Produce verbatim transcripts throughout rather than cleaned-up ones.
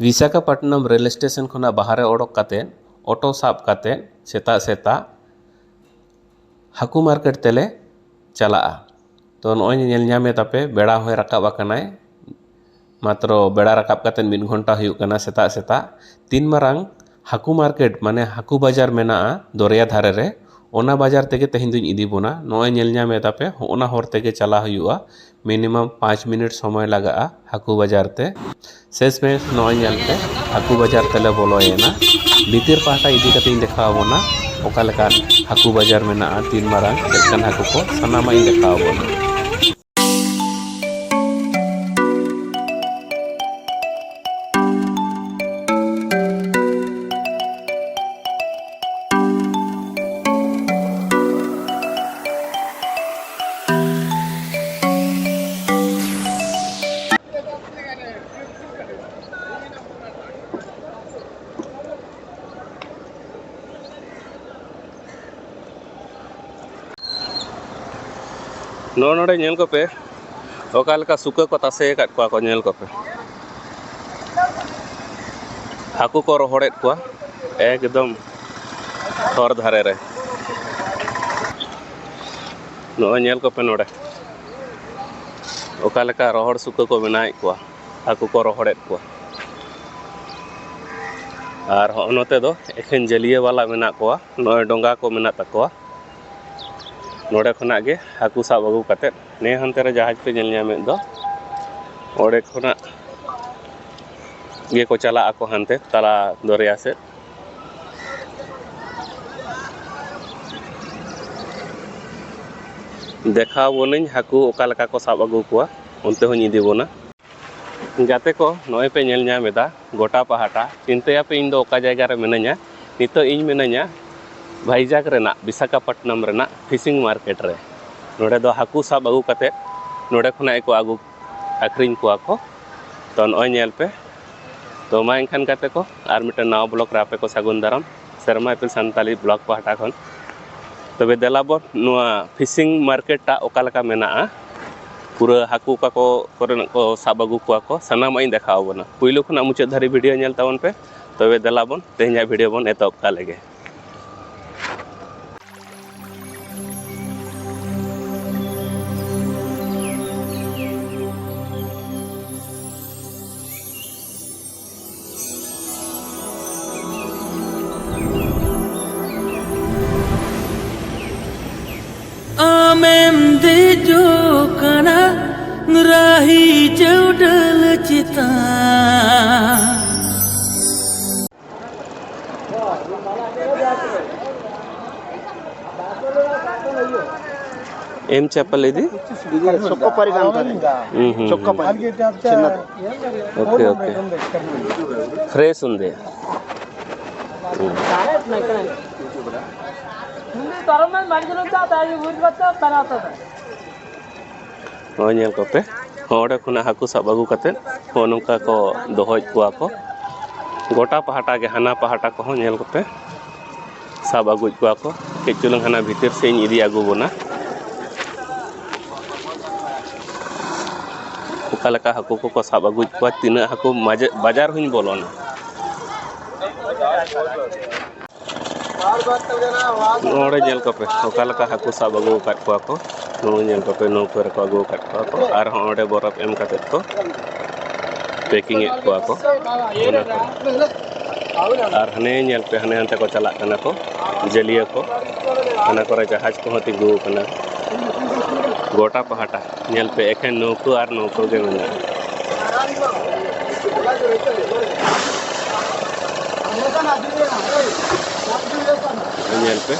Visakhapatnam rail station ᱠᱷᱚᱱᱟᱜ ᱵᱟᱦᱨᱮ ᱚᱰᱚᱠ ᱠᱟᱛᱮ, ᱚᱴᱳ ᱥᱟᱵ ᱠᱟᱛᱮ ᱥᱮᱛᱟᱜ ᱥᱮᱛᱟᱜ ᱦᱟᱹᱠᱩ ᱢᱟᱨᱠᱮᱴ ᱛᱮᱞᱮ ᱪᱟᱞᱟᱜᱼᱟ᱾ ᱛᱚ, ᱱᱚᱜᱼᱚᱭ ᱧᱮᱞ ᱧᱟᱢᱮᱫ ᱛᱟᱯᱮ, ᱵᱮᱲᱟ ᱦᱚᱸᱭ ᱨᱟᱠᱟᱵ ᱟᱠᱟᱱᱟᱭ᱾ ᱢᱟᱛᱨᱚ ᱵᱮᱲᱟ ᱨᱟᱠᱟᱵ ᱠᱟᱛᱮ ᱢᱤᱫ ᱜᱷᱚᱱᱴᱟ ᱦᱩᱭᱩᱜ ᱠᱟᱱᱟ ᱥᱮᱛᱟᱜ ᱥᱮᱛᱟᱜ᱾ ᱛᱤᱱ ᱢᱟᱨᱟᱝ ᱦᱟᱹᱠᱩ ᱢᱟᱨᱠᱮᱴ, ᱢᱟᱱᱮ ᱦᱟᱹᱠᱩ ᱵᱟᱡᱟᱨ ᱢᱮᱱᱟᱜᱼᱟ ᱫᱚᱨᱭᱟ ᱫᱷᱟᱨᱮ ᱨᱮ, ᱚᱱᱟ ᱵᱟᱡᱟᱨ ᱛᱮᱜᱮ ᱛᱮᱦᱮᱧ ᱫᱩᱧ ᱤᱫᱤ ᱵᱚᱱᱟ᱾ ᱱᱚᱜᱼᱚᱭ ᱧᱮᱞ ᱧᱟᱢᱮᱫ ᱛᱟᱯᱮ, ᱦᱚᱸᱜᱼᱚ ᱱᱟ ᱦᱚᱨ ᱛᱮᱜᱮ ᱪᱟᱞᱟᱣ ᱦᱩᱭᱩᱜᱼᱟ᱾ ᱢᱤᱱᱤᱢᱟᱢ ᱯᱟᱸᱪ ᱢᱤᱱᱤᱴ ᱥᱚᱢᱚᱭ ᱞᱟᱜᱟᱜᱼᱟ ᱦᱟᱹᱠᱩ ᱵᱟᱡᱟᱨ ᱛᱮ᱾ ᱥᱮᱥ ᱢᱮᱥ ᱱᱚᱜᱼᱚᱭ ᱧᱮᱞ ᱯᱮ, ᱦᱟᱹᱠᱩ ᱵᱟᱡᱟᱨ ᱛᱮᱞᱮ ᱵᱚᱞᱚᱭᱮᱱᱟ᱾ ᱵᱷᱤᱛᱤᱨ ᱯᱟᱦᱴᱟ ᱤᱫᱤ ᱠᱟᱛᱮᱧ ᱫᱮᱠᱷᱟᱣ ᱟᱵᱚᱱᱟ ᱚᱠᱟ ᱞᱮᱠᱟᱱ ᱦᱟᱹᱠᱩ ᱵᱟᱡᱟᱨ ᱢᱮᱱᱟᱜᱼᱟ, ᱛᱤᱱ ᱢᱟᱨᱟᱝ, ᱪᱮᱫ ᱞᱮᱠᱟᱱ ᱦᱟᱹᱠᱩ ᱠᱚ, ᱥᱟᱱᱟᱢᱟᱜ ᱤᱧ ᱫᱮᱠᱷᱟᱣ ᱟᱵᱚᱱᱟ᱾ ᱱᱚᱜᱼᱚ ᱱᱚᱰᱮ ᱧᱮᱞ ᱠᱚᱯᱮ, ᱚᱠᱟ ᱞᱮᱠᱟ ᱥᱩᱠᱟᱹ ᱠᱚ ᱛᱟᱥᱮ ᱟᱠᱟᱫ ᱠᱚᱣᱟ ᱠᱚ, ᱧᱮᱞ ᱠᱚᱯᱮ᱾ ᱦᱟᱹᱠᱩ ᱠᱚ ᱨᱚᱦᱚᱲᱮᱫ ᱠᱚᱣᱟ ᱮᱠᱫᱚᱢ ᱦᱚᱨ ᱫᱷᱟᱨᱮ ᱨᱮ᱾ ᱱᱚᱜᱼᱚᱭ ᱧᱮᱞ ᱠᱚᱯᱮ ᱱᱚᱰᱮ, ᱚᱠᱟ ᱞᱮᱠᱟ ᱨᱚᱦᱚᱲ ᱥᱩᱠᱟᱹ ᱠᱚ ᱵᱮᱱᱟᱣᱮᱫ ᱠᱚᱣᱟ, ᱦᱟᱹᱠᱩ ᱠᱚ ᱨᱚᱦᱚᱲᱮᱫ ᱠᱚᱣᱟ᱾ ᱟᱨ ᱦᱚᱸᱜᱼᱚ ᱱᱚᱛᱮ ᱫᱚ ᱮᱠᱷᱮᱱ ᱡᱟᱹᱞᱤᱭᱟᱹ ᱵᱟᱞᱟ ᱢᱮᱱᱟᱜ ᱠᱚᱣᱟ, ᱱᱚᱜᱼᱚᱭ ᱰᱚᱸᱜᱟ ᱠᱚ ᱢᱮᱱᱟᱜ ᱛᱟᱠᱚᱣᱟ᱾ ᱱᱚᱰᱮ ᱠᱷᱚᱱᱟᱜ ᱜᱮ ᱦᱟᱹᱠᱩ ᱥᱟᱵ ᱟᱹᱜᱩ ᱠᱟᱛᱮᱫ, ᱱᱮ ᱦᱟᱱᱛᱮ ᱨᱮ ᱡᱟᱦᱟᱡᱽ ᱯᱮ ᱧᱮᱞ ᱧᱟᱢᱮᱫ ᱫᱚ, ᱚᱸᱰᱮ ᱠᱷᱚᱱᱟᱜ ᱜᱮᱠᱚ ᱪᱟᱞᱟᱜ ᱟᱠᱚ ᱦᱟᱱᱛᱮ ᱛᱟᱞᱟ ᱫᱚᱨᱭᱟ ᱥᱮᱫ᱾ ᱫᱮᱠᱷᱟᱣ ᱵᱚᱱᱟᱹᱧ ᱦᱟᱹᱠᱩ ᱚᱠᱟ ᱞᱮᱠᱟ ᱠᱚ ᱥᱟᱵ ᱟᱹᱜᱩ ᱠᱚᱣᱟ, ᱚᱱᱛᱮ ᱦᱚᱸᱧ ᱤᱫᱤ ᱵᱚᱱᱟ᱾ ᱜᱟᱛᱮ ᱠᱚ, ᱱᱚᱜᱼᱚᱭ ᱯᱮ ᱧᱮᱞ ᱧᱟᱢ ᱮᱫᱟ ᱜᱚᱴᱟ ᱯᱟᱦᱴᱟ᱾ ᱪᱤᱱᱛᱟᱹᱭᱟᱯᱮ ᱤᱧ ᱫᱚ ᱚᱠᱟ ᱡᱟᱭᱜᱟ ᱨᱮ ᱢᱤᱱᱟᱹᱧᱟ? ᱱᱤᱛᱚᱜ ᱤᱧ ᱢᱤᱱᱟᱹᱧᱟ ᱵᱷᱟᱭᱡᱟᱜᱽ ᱨᱮᱱᱟᱜ ᱵᱤᱥᱟᱠᱷᱟᱯᱟᱴᱱᱟᱢ ᱨᱮᱱᱟᱜ ᱯᱷᱤᱥᱤᱝ ᱢᱟᱨᱠᱮᱴ ᱨᱮ᱾ ᱱᱚᱰᱮ ᱫᱚ ᱦᱟᱹᱠᱩ ᱥᱟᱵ ᱟᱹᱜᱩ ᱠᱟᱛᱮᱫ ᱱᱚᱰᱮ ᱠᱷᱚᱱᱟᱜ ᱜᱮᱠᱚ ᱟᱹᱜᱩ ᱟᱹᱠᱷᱨᱤᱧ ᱠᱚᱣᱟ ᱠᱚ᱾ ᱛᱚ, ᱱᱚᱜᱼᱚᱭ ᱧᱮᱞ ᱯᱮ᱾ ᱛᱚ, ᱢᱟ ᱮᱱᱠᱷᱟᱱ ᱜᱟᱛᱮ ᱠᱚ, ᱟᱨ ᱢᱤᱫᱴᱮᱱ ᱱᱟᱣᱟ ᱵᱞᱚᱜᱽ ᱨᱮ ᱟᱯᱮ ᱠᱚ ᱥᱟᱹᱜᱩᱱ ᱫᱟᱨᱟᱢ, ᱥᱮᱨᱢᱟ ᱤᱯᱤᱞ ᱥᱟᱱᱛᱟᱞᱤ ᱵᱞᱚᱜᱽ ᱯᱟᱦᱴᱟ ᱠᱷᱚᱱ᱾ ᱛᱚᱵᱮ ᱫᱮᱞᱟ ᱵᱚᱱ ᱱᱚᱣᱟ ᱯᱷᱤᱥᱤᱝ ᱢᱟᱨᱠᱮᱴ ᱴᱟᱜ ᱚᱠᱟ ᱞᱮᱠᱟ ᱢᱮᱱᱟᱜᱼᱟ, ᱯᱩᱨᱟᱹ ᱦᱟᱹᱠᱩ ᱚᱠᱟ ᱠᱚ ᱠᱚᱨᱮᱱᱟᱜ ᱠᱚ ᱥᱟᱵ ᱟᱹᱜᱩ ᱠᱚᱣᱟ ᱠᱚ, ᱥᱟᱱᱟᱢᱟᱜ ᱤᱧ ᱫᱮᱠᱷᱟᱣ ᱟᱵᱚᱱᱟ᱾ ᱯᱩᱭᱞᱩ ᱠᱷᱚᱱᱟᱜ ᱢᱩᱪᱟᱹᱫ ᱫᱷᱟᱹᱨᱤᱡ ᱵᱷᱤᱰᱤᱭᱳ ᱧᱮᱞ ᱛᱟᱵᱚᱱ ᱯᱮ᱾ ᱛᱚᱵᱮ ᱫᱮᱞᱟ ᱵᱚᱱ ᱛᱮᱦᱮᱧᱟᱜ ᱵᱷᱤᱰᱤᱭᱳ ᱵᱚᱱ ᱮᱛᱚᱦᱚᱵ ᱠᱟᱜ ᱞᱮᱜᱮ᱾ ᱟᱢᱮᱢ ᱫᱮᱡᱚᱜ ᱠᱟᱱᱟ ᱨᱟᱦᱤ ᱪᱟᱹᱣᱰᱟᱹᱞ ᱪᱮᱛᱟᱱ᱾ ᱮᱢ ᱪᱟᱯᱟ ᱞᱟᱹᱭ ᱫᱤ? ᱪᱚᱠᱚᱯᱟᱨᱤ ᱠᱟᱱ ᱛᱟᱦᱮᱸ᱾ ᱦᱩᱸ, ᱦᱩᱸ, ᱦᱩᱸ᱾ ᱪᱚᱠᱚᱯᱟᱨᱤ᱾ ᱪᱮᱱᱱᱟᱛ᱾ Okay, okay. ᱯᱷᱨᱮᱥ ᱩᱱᱫᱮ᱾ ᱦᱩᱸ᱾ ᱱᱚᱜᱼᱚᱭ ᱧᱮᱞ ᱠᱚᱯᱮ, ᱦᱚᱸ, ᱚᱸᱰᱮ ᱠᱷᱚᱱᱟᱜ ᱦᱟᱹᱠᱩ ᱥᱟᱵ ᱟᱹᱜᱩ ᱠᱟᱛᱮᱫ ᱦᱚᱸ ᱱᱚᱝᱠᱟ ᱠᱚ ᱫᱚᱦᱚᱭᱮᱫ ᱠᱚᱣᱟ ᱠᱚ᱾ ᱜᱚᱴᱟ ᱯᱟᱦᱴᱟ ᱜᱮ, ᱦᱟᱱᱟ ᱯᱟᱦᱴᱟ ᱠᱚᱦᱚᱸ ᱧᱮᱞ ᱠᱚᱯᱮ, ᱥᱟᱵ ᱟᱹᱜᱩᱭᱮᱫ ᱠᱚᱣᱟ ᱠᱚ᱾ ᱠᱟᱹᱡ ᱪᱩᱞᱩᱝ ᱦᱟᱱᱟ ᱵᱷᱤᱛᱤᱨ ᱥᱮᱫ ᱤᱧ ᱤᱫᱤ ᱟᱹᱜᱩ ᱵᱚᱱᱟ᱾ ᱚᱠᱟ ᱞᱮᱠᱟ ᱦᱟᱹᱠᱩ ᱠᱚᱠᱚ ᱥᱟᱵ ᱟᱹᱜᱩᱭᱮᱫ ᱠᱚᱣᱟ, ᱛᱤᱱᱟᱹᱜ ᱦᱟᱹᱠᱩ ᱢᱟᱡᱮ-, ᱵᱟᱡᱟᱨ ᱦᱚᱸᱧ ᱵᱚᱞᱚᱱᱟ᱾ ᱱᱚᱰᱮ ᱧᱮᱞ ᱠᱚᱯᱮ, ᱚᱠᱟ ᱞᱮᱠᱟ ᱦᱟᱹᱠᱩ ᱥᱟᱵ ᱟᱹᱜᱩ ᱟᱠᱟᱫ ᱠᱚᱣᱟ ᱠᱚ᱾ ᱱᱚᱜᱼᱚᱭ ᱧᱮᱞ ᱠᱚᱯᱮ, ᱱᱟᱹᱣᱠᱟᱹ ᱨᱮᱠᱚ ᱟᱹᱜᱩ ᱟᱠᱟᱫ ᱠᱚᱣᱟ ᱠᱚ, ᱟᱨᱦᱚᱸ ᱚᱸᱰᱮ ᱵᱚᱨᱚᱯ ᱮᱢ ᱠᱟᱛᱮᱫ ᱠᱚ ᱯᱮᱠᱤᱝ ᱮᱫ ᱠᱚᱣᱟ ᱠᱚ᱾ ᱚᱱᱟ ᱠᱚ᱾ ᱟᱨ ᱦᱟᱱᱮ ᱧᱮᱞ ᱯᱮ, ᱦᱟᱱᱮ ᱦᱟᱱᱛᱮ ᱠᱚ ᱪᱟᱞᱟᱜ ᱠᱟᱱᱟ ᱠᱚ, ᱡᱟᱹᱞᱤᱭᱟᱹ ᱠᱚ᱾ ᱦᱟᱱᱟ ᱠᱚᱨᱮ ᱡᱟᱦᱟᱡᱽ ᱠᱚᱦᱚᱸ ᱛᱤᱸᱜᱩ ᱟᱠᱟᱱᱟ ᱜᱚᱴᱟ ᱯᱟᱦᱴᱟ᱾ ᱧᱮᱞ ᱯᱮ, ᱮᱠᱷᱮᱱ ᱱᱟᱹᱣᱠᱟᱹ ᱟᱨ ᱱᱟᱹᱣᱠᱟᱹ ᱜᱮ ᱢᱮᱱᱟᱜᱼᱟ᱾ ᱧᱮᱞ ᱯᱮ,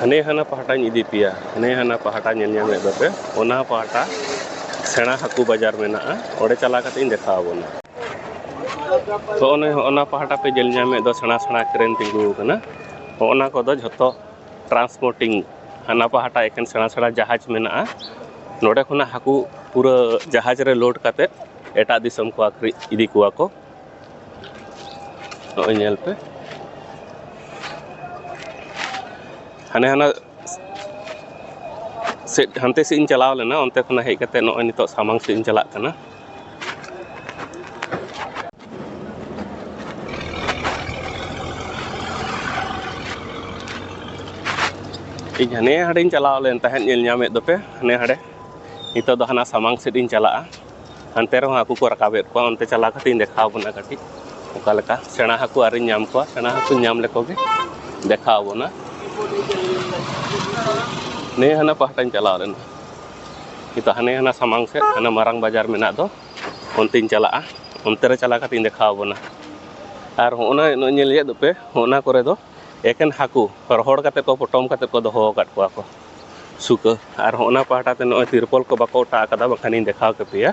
ᱦᱟᱱᱮ ᱦᱟᱱᱟ ᱯᱟᱦᱴᱟᱧ ᱤᱫᱤ ᱯᱮᱭᱟ, ᱦᱟᱱᱮ ᱦᱟᱱᱟ ᱯᱟᱦᱴᱟ ᱧᱮᱞ ᱧᱟᱢᱮᱫ ᱫᱚᱯᱮ, ᱚᱱᱟ ᱯᱟᱦᱴᱟ ᱥᱮᱬᱟ ᱦᱟᱹᱠᱩ ᱵᱟᱡᱟᱨ ᱢᱮᱱᱟᱜᱼᱟ, ᱚᱸᱰᱮ ᱪᱟᱞᱟᱣ ᱠᱟᱛᱮ ᱤᱧ ᱫᱮᱠᱷᱟᱣ ᱟᱵᱚᱱᱟ᱾ ᱛᱚ ᱚᱱᱮ ᱚᱱᱟ ᱯᱟᱦᱴᱟ ᱯᱮ ᱧᱮᱞ ᱧᱟᱢᱮᱫ ᱫᱚ ᱥᱮᱬᱟ ᱥᱮᱬᱟ ᱠᱨᱮᱱ ᱛᱤᱸᱜᱩ ᱟᱠᱟᱱᱟ, ᱚᱱᱟ ᱠᱚᱫᱚ ᱡᱷᱚᱛᱚ ᱴᱨᱟᱱᱥᱯᱳᱨᱴᱤᱝ, ᱦᱟᱱᱟ ᱯᱟᱦᱴᱟ ᱮᱠᱮᱱ ᱥᱮᱬᱟ ᱥᱮᱬᱟ ᱡᱟᱦᱟᱡᱽ ᱢᱮᱱᱟᱜᱼᱟ, ᱱᱚᱰᱮ ᱠᱷᱚᱱᱟᱜ ᱦᱟᱹᱠᱩ ᱯᱩᱨᱟᱹ ᱡᱟᱦᱟᱡᱽ ᱨᱮ ᱞᱳᱰ ᱠᱟᱛᱮᱫ ᱮᱴᱟᱜ ᱫᱤᱥᱚᱢ ᱠᱚ ᱟᱹᱠᱷᱨᱤᱧ ᱤᱫᱤ ᱠᱚᱣᱟ ᱠᱚ᱾ ᱱᱚᱜᱼᱚᱭ ᱧᱮᱞ ᱯᱮ, ᱦᱟᱱᱮ ᱦᱟᱱᱟ ᱥᱮᱫ, ᱦᱟᱱᱛᱮ ᱥᱮᱫ ᱤᱧ ᱪᱟᱞᱟᱣ ᱞᱮᱱᱟ, ᱚᱱᱛᱮ ᱠᱷᱚᱱᱟᱜ ᱦᱮᱡ ᱠᱟᱛᱮ ᱱᱚᱜᱼᱚᱭ ᱱᱤᱛᱚᱜ ᱥᱟᱢᱟᱝ ᱥᱮᱫ ᱤᱧ ᱪᱟᱞᱟᱜ ᱠᱟᱱᱟ᱾ ᱤᱧ ᱦᱟᱱᱮ ᱦᱟᱸᱰᱮᱧ ᱪᱟᱞᱟᱣ ᱞᱮᱱ ᱛᱟᱦᱮᱸᱫ, ᱧᱮᱞ ᱧᱟᱢᱮᱫ ᱫᱚᱯᱮ ᱦᱟᱱᱮ ᱦᱟᱸᱰᱮ᱾ ᱱᱤᱛᱚᱜ ᱫᱚ ᱦᱟᱱᱟ ᱥᱟᱢᱟᱝ ᱥᱮᱫ ᱤᱧ ᱪᱟᱞᱟᱜᱼᱟ, ᱦᱟᱱᱛᱮ ᱨᱮᱦᱚᱸ ᱦᱟᱹᱠᱩ ᱠᱚ ᱨᱟᱠᱟᱵᱮᱫ ᱠᱚᱣᱟ, ᱚᱱᱛᱮ ᱪᱟᱞᱟᱣ ᱠᱟᱛᱮ ᱤᱧ ᱫᱮᱠᱷᱟᱣ ᱟᱵᱚᱱᱟ ᱠᱟᱹᱴᱤᱡ ᱚᱠᱟ ᱞᱮᱠᱟ᱾ ᱥᱮᱬᱟ ᱦᱟᱹᱠᱩ ᱟᱹᱣᱨᱤᱧ ᱧᱟᱢ ᱠᱚᱣᱟ, ᱥᱮᱬᱟ ᱦᱟᱹᱠᱩᱧ ᱧᱟᱢ ᱞᱮᱠᱚ ᱜᱮ ᱫᱮᱠᱷᱟᱣ ᱟᱵᱚᱱᱟ᱾ ᱱᱤᱭᱟᱹ ᱦᱟᱱᱟ ᱯᱟᱦᱴᱟᱧ ᱪᱟᱞᱟᱣ ᱞᱮᱱᱟ, ᱱᱤᱛᱚᱜ ᱦᱟᱱᱮ ᱦᱟᱱᱟ ᱥᱟᱢᱟᱝ ᱥᱮᱫ, ᱦᱟᱱᱟ ᱢᱟᱨᱟᱝ ᱵᱟᱡᱟᱨ ᱢᱮᱱᱟᱜ ᱫᱚ, ᱚᱱᱛᱮᱧ ᱪᱟᱞᱟᱜᱼᱟ, ᱚᱱᱛᱮ ᱨᱮ ᱪᱟᱞᱟᱣ ᱠᱟᱛᱮ ᱤᱧ ᱫᱮᱠᱷᱟᱣ ᱟᱵᱚᱱᱟ᱾ ᱟᱨ ᱦᱚᱸᱜᱼᱚ ᱱᱟ ᱱᱚᱜᱼᱚᱭ ᱧᱮᱞ ᱧᱮᱫ ᱫᱚᱯᱮ, ᱦᱚᱸᱜᱼᱚ ᱱᱟ ᱠᱚᱨᱮ ᱫᱚ ᱮᱠᱮᱱ ᱦᱟᱹᱠᱩ ᱨᱚᱦᱚᱲ ᱠᱟᱛᱮ ᱠᱚ ᱯᱚᱴᱚᱢ ᱠᱟᱛᱮ ᱠᱚ ᱫᱚᱦᱚ ᱟᱠᱟᱫ ᱠᱚᱣᱟ ᱠᱚ ᱥᱩᱠᱟᱹ᱾ ᱟᱨ ᱦᱚᱸᱜᱼᱚ ᱱᱟ ᱯᱟᱦᱴᱟ ᱛᱮ ᱱᱚᱜᱼᱚᱭ ᱛᱤᱨᱯᱚᱞ ᱠᱚ ᱵᱟᱠᱚ ᱚᱴᱟᱜ ᱟᱠᱟᱫᱟ, ᱵᱟᱠᱷᱟᱱᱤᱧ ᱫᱮᱠᱷᱟᱣ ᱠᱮᱯᱮᱭᱟ᱾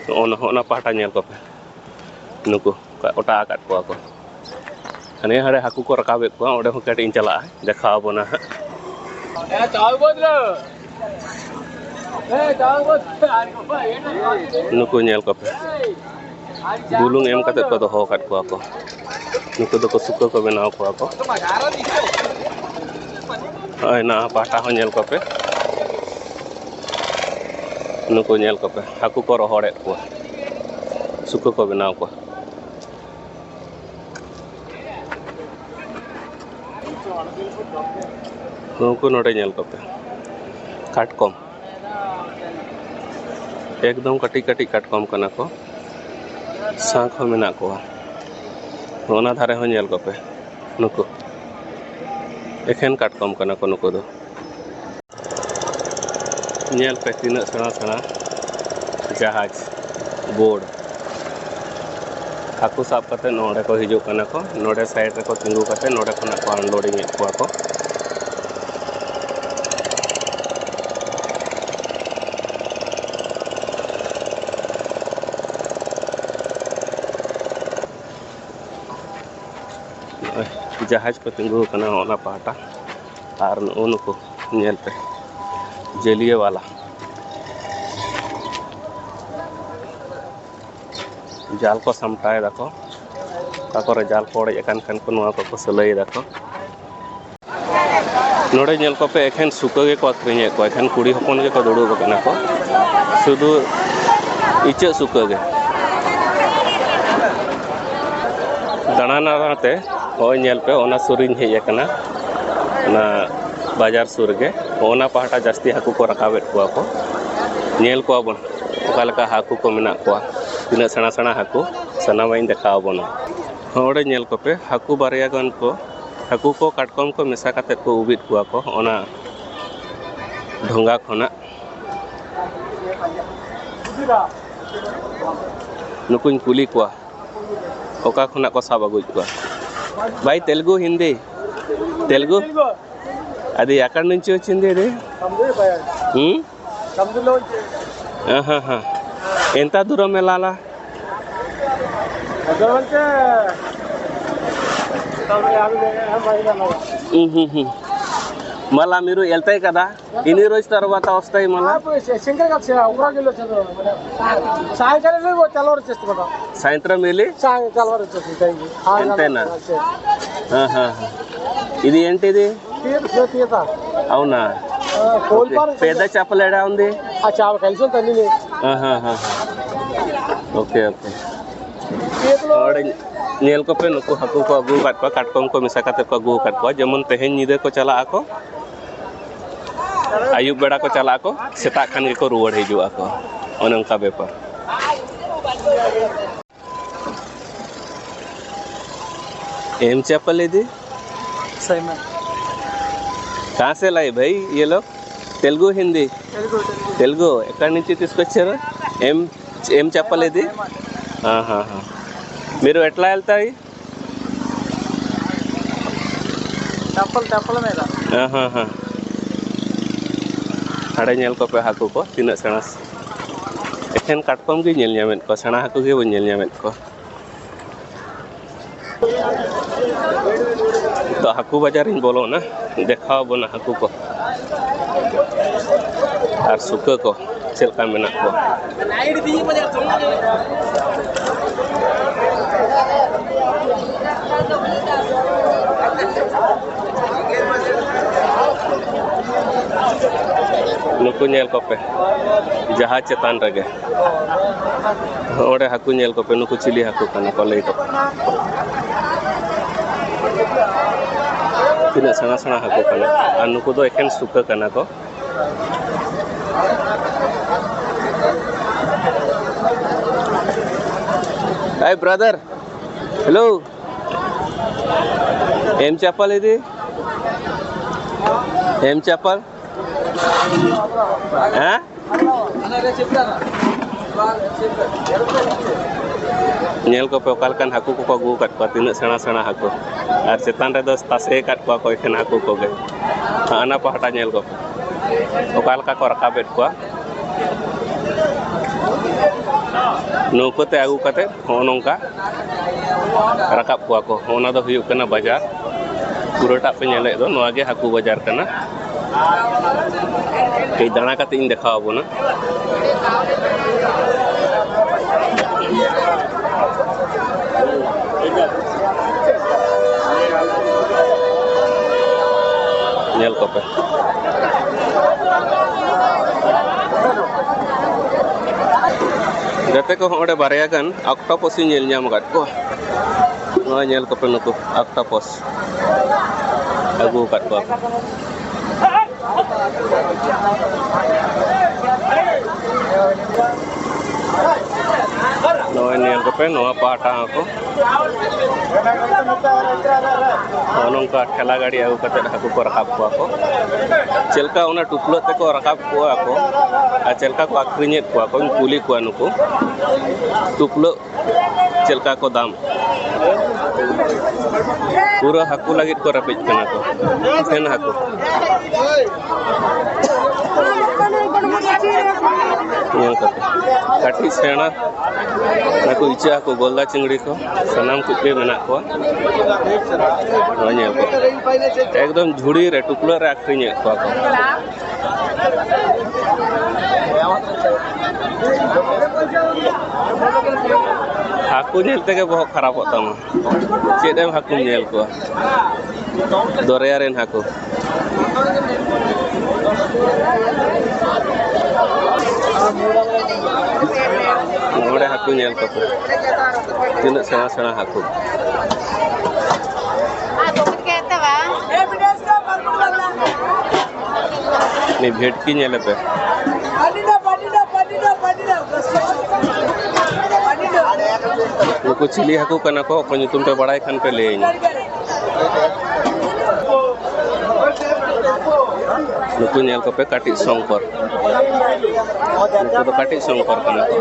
ᱱᱚᱜᱼᱚ ᱱᱟ, ᱦᱚᱸᱜᱼᱚ ᱱᱟ ᱯᱟᱦᱴᱟ ᱧᱮᱞ ᱠᱚᱯᱮ, ᱱᱩᱠᱩ ᱚᱴᱟᱜ ᱟᱠᱟᱫ ᱠᱚᱣᱟ ᱠᱚ᱾ ᱦᱟᱱᱮ ᱦᱟᱸᱰᱮ ᱦᱟᱹᱠᱩ ᱠᱚ ᱨᱟᱠᱟᱵᱮᱫ ᱠᱚᱣᱟ, ᱚᱸᱰᱮ ᱦᱚᱸ ᱠᱟᱹᱴᱤᱡ ᱤᱧ ᱪᱟᱞᱟᱜᱼᱟ, ᱫᱮᱠᱷᱟᱣ ᱟᱵᱚᱱᱟ ᱦᱟᱸᱜ᱾ ᱱᱩᱠᱩ ᱧᱮᱞ ᱠᱚᱯᱮ, ᱵᱩᱞᱩᱝ ᱮᱢ ᱠᱟᱛᱮ ᱠᱚ ᱫᱚᱦᱚ ᱟᱠᱟᱫ ᱠᱚᱣᱟ ᱠᱚ᱾ ᱱᱩᱠᱩ ᱫᱚᱠᱚ ᱥᱩᱠᱟᱹ ᱠᱚ ᱵᱮᱱᱟᱣ ᱠᱚᱣᱟ ᱠᱚ᱾ ᱱᱚᱜᱼᱚᱭ ᱱᱚᱣᱟ ᱯᱟᱦᱴᱟ ᱦᱚᱸ ᱧᱮᱞ ᱠᱚᱯᱮ, ᱱᱩᱠᱩ ᱧᱮᱞ ᱠᱚᱯᱮ, ᱦᱟᱹᱠᱩ ᱠᱚ ᱨᱚᱦᱚᱲᱮᱫ ᱠᱚᱣᱟ, ᱥᱩᱠᱟᱹ ᱠᱚ ᱵᱮᱱᱟᱣ ᱠᱚᱣᱟ᱾ ᱱᱩᱠᱩ ᱱᱚᱰᱮ ᱧᱮᱞ ᱠᱚᱯᱮ, ᱠᱟᱴᱠᱚᱢ, ᱮᱠᱫᱚᱢ ᱠᱟᱹᱴᱤᱡ ᱠᱟᱹᱴᱤᱡ ᱠᱟᱴᱠᱚᱢ ᱠᱟᱱᱟ ᱠᱚ, ᱥᱟᱸᱠ ᱦᱚᱸ ᱢᱮᱱᱟᱜ ᱠᱚᱣᱟ᱾ ᱚᱱᱟ ᱫᱷᱟᱨᱮ ᱦᱚᱸ ᱧᱮᱞ ᱠᱚᱯᱮ, ᱱᱩᱠᱩ ᱮᱠᱷᱮᱱ ᱠᱟᱴᱠᱚᱢ ᱠᱟᱱᱟ ᱠᱚ ᱱᱩᱠᱩ ᱫᱚ᱾ ᱧᱮᱞ ᱯᱮ ᱛᱤᱱᱟᱹᱜ ᱥᱮᱬᱟ ᱥᱮᱬᱟ ᱡᱟᱦᱟᱡᱽ, ᱵᱳᱴ᱾ ᱦᱟᱹᱠᱩ ᱥᱟᱵ ᱠᱟᱛᱮ ᱱᱚᱰᱮ ᱠᱚ ᱦᱤᱡᱩᱜ ᱠᱟᱱᱟ ᱠᱚ, ᱱᱚᱰᱮ ᱥᱟᱭᱤᱰ ᱨᱮᱠᱚ ᱛᱤᱸᱜᱩ ᱠᱟᱛᱮ ᱱᱚᱰᱮ ᱠᱷᱚᱱᱟᱜ ᱠᱚ ᱟᱱᱞᱳᱰᱤᱝ ᱮᱫ ᱠᱚᱣᱟ ᱠᱚ᱾ ᱱᱚᱜᱼᱚᱭ ᱡᱟᱦᱟᱡᱽ ᱠᱚ ᱛᱤᱸᱜᱩ ᱟᱠᱟᱱᱟ ᱚᱱᱟ ᱯᱟᱦᱴᱟ, ᱟᱨ ᱱᱩᱜᱼᱩ ᱱᱩᱠᱩ ᱧᱮᱞ ᱯᱮ, ᱡᱟᱹᱞᱤᱭᱟᱹ ᱣᱟᱞᱟ ᱡᱟᱞ ᱠᱚ ᱥᱟᱢᱴᱟᱣ ᱮᱫᱟ ᱠᱚ᱾ ᱚᱠᱟ ᱠᱚᱨᱮ ᱡᱟᱞ ᱠᱚ ᱚᱲᱮᱡ ᱟᱠᱟᱱ ᱠᱷᱟᱱ ᱠᱚ ᱱᱚᱣᱟ ᱠᱚᱠᱚ ᱥᱤᱞᱟᱹᱭ ᱮᱫᱟ ᱠᱚ᱾ ᱱᱚᱰᱮ ᱧᱮᱞ ᱠᱚᱯᱮ, ᱮᱠᱷᱮᱱ ᱥᱩᱠᱟᱹ ᱜᱮᱠᱚ ᱟᱹᱠᱷᱨᱤᱧᱮᱫ ᱠᱚᱣᱟ, ᱮᱠᱷᱮᱱ ᱠᱩᱲᱤ ᱦᱚᱯᱚᱱ ᱜᱮᱠᱚ ᱫᱩᱲᱩᱵ ᱟᱠᱟᱱᱟ ᱠᱚ, ᱥᱩᱫᱷᱩ ᱤᱪᱟᱹᱜ ᱥᱩᱠᱟᱹ ᱜᱮ᱾ ᱫᱟᱬᱟ ᱫᱟᱬᱟᱛᱮ ᱱᱚᱜᱼᱚᱭ ᱧᱮᱞ ᱯᱮ, ᱚᱱᱟ ᱥᱩᱨ ᱨᱤᱧ ᱦᱮᱡ ᱟᱠᱟᱱᱟ, ᱚᱱᱟ ᱵᱟᱡᱟᱨ ᱥᱩᱨ ᱨᱮᱜᱮ᱾ ᱚᱱᱟ ᱯᱟᱦᱴᱟ ᱡᱟᱹᱥᱛᱤ ᱦᱟᱹᱠᱩ ᱠᱚ ᱨᱟᱠᱟᱵᱮᱫ ᱠᱚᱣᱟ ᱠᱚ, ᱧᱮᱞ ᱠᱚᱣᱟ ᱵᱚᱱ ᱚᱠᱟ ᱞᱮᱠᱟ ᱦᱟᱹᱠᱩ ᱠᱚ ᱢᱮᱱᱟᱜ ᱠᱚᱣᱟ, ᱛᱤᱱᱟᱹᱜ ᱥᱮᱬᱟ ᱥᱮᱬᱟ ᱦᱟᱹᱠᱩ, ᱥᱟᱱᱟᱢᱟᱜ ᱤᱧ ᱫᱮᱠᱷᱟᱣ ᱟᱵᱚᱱᱟ᱾ ᱱᱚᱰᱮ ᱧᱮᱞ ᱠᱚᱯᱮ, ᱦᱟᱹᱠᱩ ᱵᱟᱨᱭᱟ ᱜᱟᱱ ᱠᱚ, ᱦᱟᱹᱠᱩ ᱠᱚ ᱠᱟᱴᱠᱚᱢ ᱠᱚ ᱢᱮᱥᱟ ᱠᱟᱛᱮᱫ ᱠᱚ ᱩᱵᱤᱫ ᱠᱚᱣᱟ ᱠᱚ ᱚᱱᱟ ᱰᱷᱚᱸᱜᱟ ᱠᱷᱚᱱᱟᱜ᱾ ᱱᱩᱠᱩᱧ ᱠᱩᱞᱤ ᱠᱚᱣᱟ, ᱚᱠᱟ ᱠᱷᱚᱱᱟᱜ ᱠᱚ ᱥᱟᱵ ᱟᱹᱜᱩᱭᱮᱫ ᱠᱚᱣᱟ? ᱵᱷᱟᱭ, ᱛᱮᱞᱜᱩ, ᱦᱤᱱᱫᱤ? ᱛᱮᱞᱜᱩ? అది ఎక్కడి నుంచి వచ్చింది ఇది? ఆహాహా. ఎంత దూరం వెళ్ళాలా? మళ్ళా మీరు వెళ్తాయి కదా, ఎన్ని రోజుల తర్వాత వస్తాయి మళ్ళా? శంకర్ గారు ఒకరోజు వెళ్ళొచ్చారు. సాయంకాలం తెల్లవారు వచ్చేస్తుంటాం. సాయంత్రం వెళ్ళి తెల్లవారు వచ్చేస్తుంది. అంతేనా? ఇది ఏంటిది? అవునా? పెద్ద చేపలు ఎడా ఉంది? ఆ చేప కలిసి ఉంటుంది. ᱟᱪᱪᱷᱟ, ᱟᱵᱚ ᱠᱷᱮᱞ ᱥᱩᱱ ᱛᱟᱹᱱᱤ ᱱᱤᱭᱟᱹ. ᱟᱪᱪᱷᱟ, ᱟᱪᱪᱷᱟ. ᱦᱳᱭ, ᱧᱮᱞ ᱠᱚᱯᱮ, ᱱᱩᱠᱩ ᱦᱟᱹᱠᱩ ᱠᱚ ᱟᱹᱜᱩ ᱟᱠᱟᱫ ᱠᱚᱣᱟ, ᱠᱟᱴᱠᱚᱢ ᱠᱚ ᱢᱮᱥᱟ ᱠᱟᱛᱮ ᱠᱚ ᱟᱹᱜᱩ ᱟᱠᱟᱫ ᱠᱚᱣᱟ᱾ ᱡᱮᱢᱚᱱ ᱛᱮᱦᱮᱧ ᱧᱤᱫᱟᱹ ᱠᱚ ᱪᱟᱞᱟᱜ ᱟᱠᱚ, ᱟᱹᱭᱩᱵ ᱵᱮᱲᱟ ᱠᱚ ᱪᱟᱞᱟᱜ ᱟᱠᱚ, ᱥᱮᱛᱟᱜ ᱠᱷᱟᱱ ᱜᱮᱠᱚ ᱨᱩᱣᱟᱹᱲ ᱦᱤᱡᱩᱜ ᱟᱠᱚ᱾ ᱚᱱᱮ ᱚᱱᱠᱟ ᱵᱮᱯᱟᱨ᱾ ఏం చేపలు ఇది? సైమన్. कहाँ से लाए भाई ये लोग? తెలుగు, హిందీ? తెలుగు, తెలుగు. తెలుగు. ఎక్కడి నుంచి తీసుకొచ్చారు? ఏం, ఏం చేపలు ఇది? ఆహాహా. మీరు ఎట్లా వెళ్తాయి? చేపలు, చేపల మీద. ఆహాహా. ᱦᱟᱸᱰᱮ ᱧᱮᱞ ᱠᱚᱯᱮ, ᱦᱟᱹᱠᱩ ᱠᱚ ᱛᱤᱱᱟᱹᱜ ᱥᱮᱬᱟ᱾ ᱮᱠᱷᱮᱱ ᱠᱟᱴᱠᱚᱢ ᱜᱮ ᱧᱮᱞ ᱧᱟᱢᱮᱫ ᱠᱚᱣᱟ, ᱥᱮᱬᱟ ᱦᱟᱹᱠᱩ ᱜᱮ ᱵᱟᱹᱧ ᱧᱮᱞ ᱧᱟᱢᱮᱫ ᱠᱚᱣᱟ᱾ ᱛᱚ, ᱦᱟᱹᱠᱩ ᱵᱟᱡᱟᱨᱤᱧ ᱵᱚᱞᱚᱱᱟ, ᱫᱮᱠᱷᱟᱣ ᱟᱵᱚᱱᱟ ᱦᱟᱹᱠᱩ ᱠᱚ ᱟᱨ ᱥᱩᱠᱟᱹ ᱠᱚ ᱪᱮᱫ ᱞᱮᱠᱟ ᱢᱮᱱᱟᱜ ᱠᱚᱣᱟ᱾ ᱱᱩᱠᱩ ᱧᱮᱞ ᱠᱚᱯᱮ, ᱡᱟᱦᱟᱡᱽ ᱪᱮᱛᱟᱱ ᱨᱮᱜᱮ᱾ ᱚᱸᱰᱮ ᱦᱟᱹᱠᱩ ᱧᱮᱞ ᱠᱚᱯᱮ, ᱱᱩᱠᱩ ᱪᱤᱞᱤ ᱦᱟᱹᱠᱩ ᱠᱟᱱᱟ ᱠᱚ, ᱞᱟᱹᱭ ᱠᱚᱯᱮ᱾ ᱛᱤᱱᱟᱹᱜ ᱥᱮᱬᱟ ᱥᱮᱬᱟ ᱦᱟᱹᱠᱩ ᱠᱟᱱᱟ, ᱟᱨ ᱱᱩᱠᱩ ᱫᱚ ᱮᱠᱮᱱ ᱥᱩᱠᱟᱹ ᱠᱟᱱᱟ ᱠᱚ᱾ Hey brother, hello. ఏం చేపలు ఇది? ఏం చేపలు? ఆ? ᱧᱮᱞ ᱠᱚᱯᱮ ᱚᱠᱟ ᱞᱮᱠᱟᱱ ᱦᱟᱹᱠᱩ ᱠᱚᱠᱚ ᱟᱹᱜᱩ ᱟᱠᱟᱫ ᱠᱚᱣᱟ, ᱛᱤᱱᱟᱹᱜ ᱥᱮᱬᱟ ᱥᱮᱬᱟ ᱦᱟᱹᱠᱩ᱾ ᱟᱨ ᱪᱮᱛᱟᱱ ᱨᱮᱫᱚ ᱛᱟᱥᱮ ᱟᱠᱟᱫ ᱠᱚᱣᱟ ᱠᱚ ᱮᱠᱷᱮᱱ ᱦᱟᱹᱠᱩ ᱠᱚᱜᱮ᱾ ᱦᱟᱱᱟ ᱯᱟᱦᱴᱟ ᱧᱮᱞ ᱠᱚᱯᱮ ᱚᱠᱟ ᱞᱮᱠᱟ ᱠᱚ ᱨᱟᱠᱟᱵᱮᱫ ᱠᱚᱣᱟ᱾ ᱱᱟᱹᱣᱠᱟᱹ ᱛᱮ ᱟᱹᱜᱩ ᱠᱟᱛᱮ ᱦᱚᱸᱜᱼᱚ ᱱᱚᱝᱠᱟ ᱨᱟᱠᱟᱵ ᱠᱚᱣᱟ ᱠᱚ᱾ ᱚᱱᱟ ᱫᱚ ᱦᱩᱭᱩᱜ ᱠᱟᱱᱟ ᱵᱟᱡᱟᱨ᱾ ᱯᱩᱨᱟᱹᱴᱟᱜ ᱯᱮ ᱧᱮᱞᱮᱫ ᱫᱚ, ᱱᱚᱣᱟ ᱜᱮ ᱦᱟᱹᱠᱩ ᱵᱟᱡᱟᱨ ᱠᱟᱱᱟ᱾ ᱠᱟᱹᱡ ᱫᱟᱬᱟ ᱠᱟᱛᱮ ᱤᱧ ᱫᱮᱠᱷᱟᱣ ᱟᱵᱚᱱᱟ᱾ ᱧᱮᱞ ᱠᱚᱯᱮ᱾ ᱜᱟᱛᱮ ᱠᱚ, ᱦᱚᱸ ᱚᱸᱰᱮ ᱵᱟᱨᱭᱟ ᱜᱟᱱ ᱚᱠᱴᱳᱯᱟᱥ ᱤᱧ ᱧᱮᱞ ᱧᱟᱢ ᱟᱠᱟᱫ ᱠᱚᱣᱟ᱾ ᱱᱚᱣᱟ ᱧᱮᱞ ᱠᱚᱯᱮ, ᱱᱩᱠᱩ ᱚᱠᱴᱳᱯᱟᱥ ᱟᱹᱜᱩ ᱟᱠᱟᱫ ᱠᱚᱣᱟ ᱠᱚ᱾ ᱱᱚᱜᱼᱚᱭ ᱧᱮᱞ ᱠᱚᱯᱮ, ᱱᱚᱣᱟ ᱯᱟᱦᱴᱟ ᱦᱚᱸᱠᱚ ᱱᱚᱜᱼᱚ ᱱᱚᱝᱠᱟ ᱴᱷᱮᱞᱟ ᱜᱟᱹᱰᱤ ᱟᱹᱜᱩ ᱠᱟᱛᱮ ᱦᱟᱹᱠᱩ ᱠᱚ ᱨᱟᱠᱟᱵ ᱠᱚᱣᱟ ᱠᱚ᱾ ᱪᱮᱫ ᱞᱮᱠᱟ ᱚᱱᱟ ᱴᱩᱯᱞᱟᱹᱜ ᱛᱮᱠᱚ ᱨᱟᱠᱟᱵ ᱠᱚᱣᱟ ᱠᱚ ᱟᱨ ᱪᱮᱫ ᱞᱮᱠᱟ ᱠᱚ ᱟᱹᱠᱷᱨᱤᱧᱮᱫ ᱠᱚᱣᱟ ᱠᱚᱧ ᱠᱩᱞᱤ ᱠᱚᱣᱟ ᱱᱩᱠᱩ᱾ ᱴᱩᱯᱞᱟᱹᱜ ᱪᱮᱫ ᱞᱮᱠᱟ ᱠᱚ ᱫᱟᱢ? ᱯᱩᱨᱟᱹ ᱦᱟᱹᱠᱩ ᱞᱟᱹᱜᱤᱫ ᱠᱚ ᱨᱮᱯᱮᱡ ᱠᱟᱱᱟ ᱠᱚ, ᱮᱠᱷᱮᱱ ᱦᱟᱹᱠᱩ᱾ ᱧᱮᱞ ᱠᱟᱛᱮ ᱠᱟᱹᱴᱤᱡ ᱥᱮᱬᱟ ᱱᱩᱠᱩ ᱤᱪᱟᱹᱜ ᱦᱟᱹᱠᱩ, ᱜᱚᱞᱫᱟ ᱪᱤᱝᱲᱤ ᱠᱚ, ᱥᱟᱱᱟᱢ ᱠᱚᱜᱮ ᱢᱮᱱᱟᱜ ᱠᱚᱣᱟ᱾ ᱱᱚᱣᱟ ᱧᱮᱞ ᱠᱚ, ᱮᱠᱫᱚᱢ ᱡᱷᱩᱲᱤ ᱨᱮ, ᱴᱩᱯᱞᱟᱹᱜ ᱨᱮ ᱟᱹᱠᱷᱨᱤᱧᱮᱫ ᱠᱚᱣᱟ ᱠᱚ᱾ ᱦᱟᱹᱠᱩ ᱧᱮᱞ ᱛᱮᱜᱮ ᱵᱚᱦᱚᱜ ᱠᱷᱟᱨᱟᱯᱚᱜ ᱛᱟᱢᱟ᱾ ᱪᱮᱫ ᱮᱢ ᱦᱟᱹᱠᱩᱢ ᱧᱮᱞ ᱠᱚᱣᱟ? ᱫᱚᱨᱭᱟ ᱨᱮᱱ ᱦᱟᱹᱠᱩ᱾ ᱱᱚᱰᱮ ᱦᱟᱹᱠᱩ ᱧᱮᱞ ᱠᱚᱯᱮ, ᱛᱤᱱᱟᱹᱜ ᱥᱮᱬᱟ ᱥᱮᱬᱟ ᱦᱟᱹᱠᱩ᱾ ᱱᱩᱭ ᱵᱷᱮᱴᱠᱤ ᱧᱮᱞᱮ ᱯᱮ᱾ ᱱᱩᱠᱩ ᱪᱤᱞᱤ ᱦᱟᱹᱠᱩ ᱠᱟᱱᱟ ᱠᱚ? ᱚᱠᱚᱭ ᱧᱩᱛᱩᱢ ᱯᱮ ᱵᱟᱲᱟᱭ ᱠᱷᱟᱱ ᱯᱮ ᱞᱟᱹᱭᱟᱹᱧᱟ᱾ ᱱᱩᱠᱩ ᱧᱮᱞ ᱠᱚᱯᱮ, ᱠᱟᱹᱴᱤᱡ ᱥᱚᱝᱠᱚᱨ᱾ ᱱᱩᱠᱩ ᱫᱚ ᱠᱟᱹᱴᱤᱡ ᱥᱚᱝᱠᱚᱨ ᱠᱟᱱᱟ ᱠᱚ᱾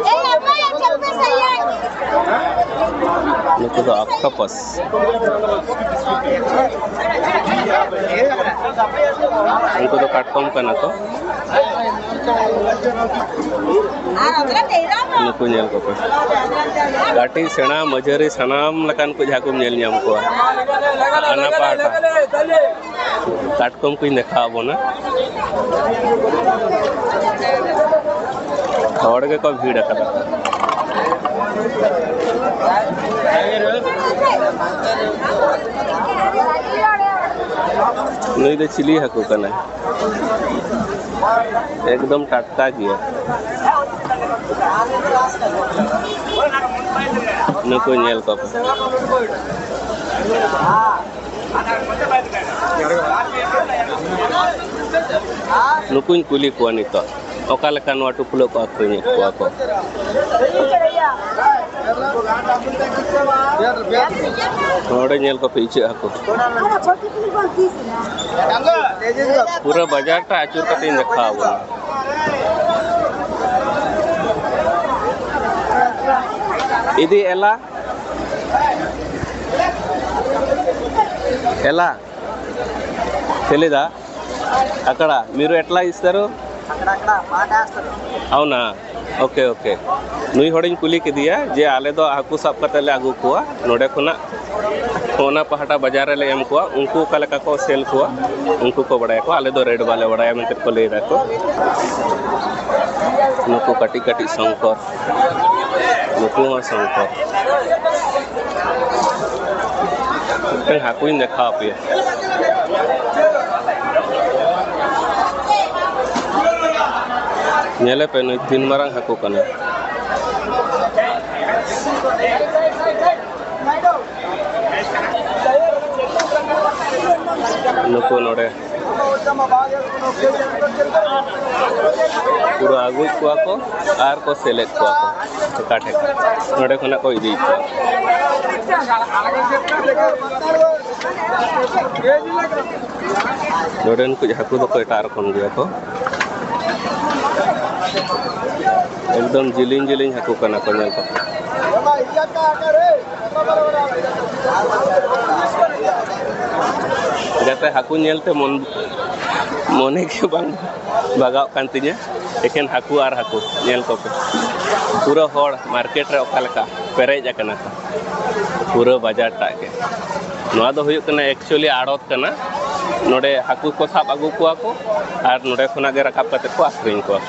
ᱱᱩᱠᱩ ᱫᱚ ᱚᱠᱴᱳᱯᱟᱥ᱾ ᱩᱱᱠᱩ ᱫᱚ ᱠᱟᱴᱠᱚᱢ ᱠᱟᱱᱟ ᱠᱚ᱾ ᱱᱩᱠᱩ ᱧᱮᱞ ᱠᱚᱯᱮ, ᱠᱟᱹᱴᱤᱡ, ᱥᱮᱬᱟ, ᱢᱟᱹᱡᱷᱟᱹᱨᱤ, ᱥᱟᱱᱟᱢ ᱞᱮᱠᱟᱱ ᱠᱚ ᱡᱟᱦᱟᱸ ᱠᱚᱢ ᱧᱮᱞ ᱧᱟᱢ ᱠᱚᱣᱟ᱾ ᱦᱟᱱᱟ ᱯᱟᱦᱴᱟ ᱠᱟᱴᱠᱚᱢ ᱠᱚᱧ ᱫᱮᱠᱷᱟᱣ ᱟᱵᱚᱱᱟ᱾ ᱦᱚᱲ ᱜᱮᱠᱚ ᱵᱷᱤᱲ ᱟᱠᱟᱫᱟ᱾ ᱱᱩᱭ ᱫᱚ ᱪᱤᱞᱤ ᱦᱟᱹᱠᱩ ᱠᱟᱱᱟᱭ? ᱮᱠᱫᱚᱢ ᱴᱟᱴᱠᱟ ᱜᱮᱭᱟ᱾ ᱱᱩᱠᱩ ᱧᱮᱞ ᱠᱚᱯᱮ᱾ ᱱᱩᱠᱩᱧ ᱠᱩᱞᱤ ᱠᱚᱣᱟ ᱱᱤᱛᱚᱜ, ᱚᱠᱟ ᱞᱮᱠᱟ ᱱᱚᱣᱟ ᱴᱩᱯᱞᱟᱹᱜ ᱠᱚ ᱟᱹᱠᱷᱨᱤᱧᱮᱫ ᱠᱚᱣᱟ ᱠᱚ? ᱱᱚᱰᱮ ᱧᱮᱞ ᱠᱚᱯᱮ, ᱤᱪᱟᱹᱜ ᱦᱟᱹᱠᱩ᱾ ᱯᱩᱨᱟᱹ ᱵᱟᱡᱟᱨ ᱴᱟ ᱟᱹᱪᱩᱨ ᱠᱟᱛᱮᱧ ᱫᱮᱠᱷᱟᱣ ᱟᱵᱚᱱᱟ᱾ ఇది ఎలా? ఎలా? తెలీదా? అక్కడ మీరు ఎట్లా ఇస్తారు? అక్కడక్కడ బాగా వేస్తారు. అవునా? Okay, okay. ᱱᱩᱭ ᱦᱚᱲᱤᱧ ᱠᱩᱞᱤ ᱠᱮᱫᱮᱭᱟ ᱡᱮ ᱟᱞᱮ ᱫᱚ ᱦᱟᱹᱠᱩ ᱥᱟᱵ ᱠᱟᱛᱮ ᱞᱮ ᱟᱹᱜᱩ ᱠᱚᱣᱟ ᱱᱚᱰᱮ ᱠᱷᱚᱱᱟᱜ, ᱚᱱᱟ ᱯᱟᱦᱴᱟ ᱵᱟᱡᱟᱨ ᱨᱮᱞᱮ ᱮᱢ ᱠᱚᱣᱟ, ᱩᱱᱠᱩ ᱚᱠᱟ ᱞᱮᱠᱟ ᱠᱚ ᱥᱮᱞ ᱠᱚᱣᱟ, ᱩᱱᱠᱩ ᱠᱚ ᱵᱟᱲᱟᱭᱟᱠᱚ, ᱟᱞᱮ ᱫᱚ ᱨᱮᱴ ᱵᱟᱞᱮ ᱵᱟᱲᱟᱭᱟ ᱢᱮᱱᱛᱮ ᱠᱚ ᱞᱟᱹᱭ ᱫᱟᱠᱚ᱾ ᱱᱩᱠᱩ ᱠᱟᱹᱴᱤᱡ ᱠᱟᱹᱴᱤᱡ ᱥᱚᱝᱠᱚᱨ, ᱱᱩᱠᱩ ᱦᱚᱸ ᱥᱚᱝᱠᱚᱨ᱾ ᱢᱤᱫᱴᱟᱝ ᱦᱟᱹᱠᱩᱧ ᱫᱮᱠᱷᱟᱣ ᱟᱯᱮᱭᱟ᱾ ᱧᱮᱞᱮ ᱯᱮ, ᱱᱩᱭ ᱛᱤᱱ ᱢᱟᱨᱟᱝ ᱦᱟᱹᱠᱩ ᱠᱟᱱᱟᱭ᱾ ᱱᱩᱠᱩ ᱱᱚᱰᱮ ᱯᱩᱨᱟᱹ ᱟᱹᱜᱩᱭᱮᱫ ᱠᱚᱣᱟ ᱠᱚ ᱟᱨ ᱠᱚ ᱥᱮᱞᱮᱫ ᱠᱚᱣᱟ ᱠᱚ ᱴᱷᱮᱠᱟ ᱴᱷᱮᱠᱟ᱾ ᱱᱚᱰᱮ ᱠᱷᱚᱱᱟᱜ ᱠᱚ ᱤᱫᱤᱭᱮᱫ ᱠᱚᱣᱟ᱾ ᱱᱚᱰᱮᱱ ᱠᱚ ᱦᱟᱹᱠᱩ ᱫᱚᱠᱚ ᱮᱴᱟᱜ ᱨᱚᱠᱚᱢ ᱜᱮᱭᱟ ᱠᱚ᱾ ᱮᱠᱫᱚᱢ ᱡᱤᱞᱤᱧ ᱡᱤᱞᱤᱧ ᱦᱟᱹᱠᱩ ᱠᱟᱱᱟ ᱠᱚ, ᱧᱮᱞ ᱠᱚ᱾ ᱡᱟᱛᱮ ᱦᱟᱹᱠᱩ ᱧᱮᱞᱛᱮ ᱢᱚᱱ, ᱢᱚᱱᱮ ᱜᱮ ᱵᱟᱝ ᱵᱷᱟᱜᱟᱣᱜ ᱠᱟᱱ ᱛᱤᱧᱟᱹ᱾ ᱮᱠᱮᱱ ᱦᱟᱹᱠᱩ ᱟᱨ ᱦᱟᱹᱠᱩ, ᱧᱮᱞ ᱠᱚᱯᱮ᱾ ᱯᱩᱨᱟᱹ ᱦᱚᱲ ᱢᱟᱨᱠᱮᱴ ᱨᱮ ᱚᱠᱟ ᱞᱮᱠᱟ ᱯᱮᱨᱮᱡ ᱟᱠᱟᱱᱟ ᱠᱚ, ᱯᱩᱨᱟᱹ ᱵᱟᱡᱟᱨ ᱴᱟᱜ ᱜᱮ᱾ ᱱᱚᱣᱟ ᱫᱚ ᱦᱩᱭᱩᱜ ᱠᱟᱱᱟ actually ᱟᱲᱚᱛ ᱠᱟᱱᱟ᱾ ᱱᱚᱰᱮ ᱦᱟᱹᱠᱩ ᱠᱚ ᱥᱟᱵ ᱟᱹᱜᱩ ᱠᱚᱣᱟ ᱠᱚ ᱟᱨ ᱱᱚᱰᱮ ᱠᱷᱚᱱᱟᱜ ᱜᱮ ᱨᱟᱠᱟᱵ ᱠᱟᱛᱮ ᱠᱚ ᱟᱹᱠᱷᱨᱤᱧ ᱠᱚᱣᱟ᱾